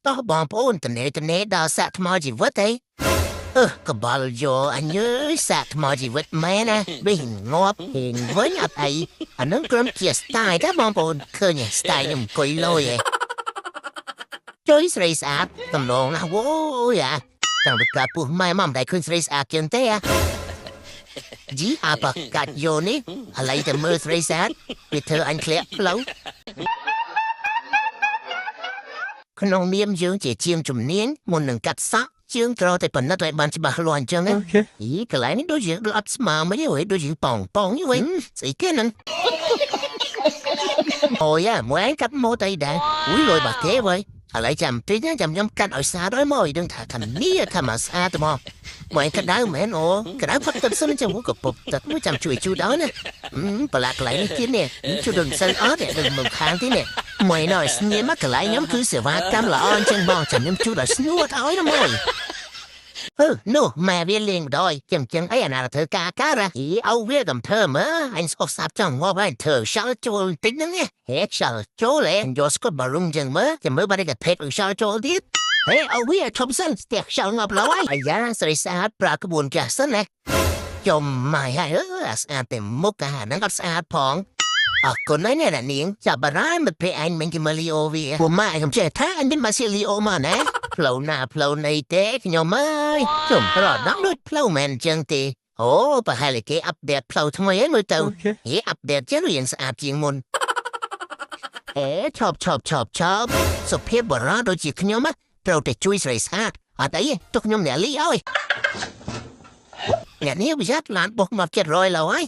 តោះបងប្អូនតនេតនេដល់សាក់ថ្មជីវិតអីអឺកបល់យោអញអើយសាក់ថ្មជីវិតមែនណាវិញងាប់ហេងវិញអត់អីអានឹងក្រុមជា style ដែរបងប្អូនឃើញទេ style ខ្ញុំអង្គុយលយឯងជួយស្រីស្អាតតំណងណាស់វអូយអាតាំងពីកាពុះម៉ែមកមិនដែលឃើញស្រីស្អាតជាងទេអាជីអាបកាត់យោនេះឥឡូវតែមើលស្រីស្អាតវាធ្វើអញធ្លាក់ផ្លូវក្នុងនាមយើងជាជាងជំនាញមុននឹងកាត់សក់ជាងត្រូវតែពិនិត្យឲ្យបានច្បាស់លាស់អញ្ចឹងណាអីកន្លែងនេះដូចជាអត់ស្មើមិនទេដូចជាប៉ងប៉ងយវិញស្អីគេហ្នឹងអូយ៉ាមួយឯងកាត់ម៉ូតអីដែរអុយលុយបាគេវិញឥឡូវចាំតិចណាចាំខ្ញុំកាត់ឲ្យស្អាតឲ្យមកដឹងថាថានេះថាមកស្អាតមកមួយឯងក្តៅមែនអូក្តៅផុតទឹកសិនចាំកពុបទឹកមួយចាំជួយជូតដល់ណាប្រឡាក់កន្លែងនេះទៀតនេះជូតដល់សិនអត់ទេដល់មកខាងទីនេះមួយណយស្ងៀមមកកន្លែងខ្ញុំគឺសេវាកម្មល្អអញ្ចឹងបងចាំខ្ញុំជូតឲ្យស្ងួតឲ្យណាមួយអឺនោះម៉ែវាលេងម្ដងចឹងចឹងអីអាណាធ្វើការការអីឲ្យវាកំធ្វើមើលអញស្អប់សាប់ចង់ងាប់ហើយធ្វើខ្យល់ចូលតិចហ្នឹងហេខ្យល់ចូលឯងយកស្គត់បារុងចឹងមើលចាំមើលបារិកភេទខ្យល់ចូលទៀតហេឲ្យវាធំសិនស្ទះខ្យល់ងាប់ឡើយអាយ៉ាស្រីស្អាតប្រាក្បួនចាស់សិនណាចំម៉ៃហើយអឺអាស្អាតតែមុខអាហ្នឹងអត់ស្អាតផងអរគុណណាស់អ្នកនាងចាប់បារាយមិត្តភក្តិអញមិនគេមើលលីអូវាពួកម៉ាក់ខ្ញុំចេះថាអញមានមកសៀលីអូមកណាផ្លូវណាផ្លូវណីទេខ្ញុំអើយខ្ញុំរត់ដល់ដូចផ្លូវមែនអញ្ចឹងទេអូប្រហែលគេ update ផ្លូវថ្មីឯងមើលទៅហេ update ចឹងរៀងស្អាតជាងមុនអេឈប់ឈប់ឈប់ឈប់សុភាពបរិដូចជាខ្ញុំត្រូវតែជួយស្រីស្អាតអត់អីទុកខ្ញុំអ្នកលីឲ្យអ្នកនេះប្រយ័ត្នឡានបុកមក700ឡើយហើយ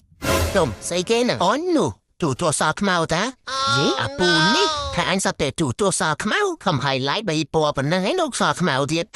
ទុំស្អីគេហ្នឹងអូននោះទូទស្សន៍ខ្មៅតាយីអាពូនេះថាអញសត្វតែទូទស្សន៍ខ្មៅខំ highlight បីពណ៌ប៉ុណ្ណឹងឯងលោកសខ្មៅទៀត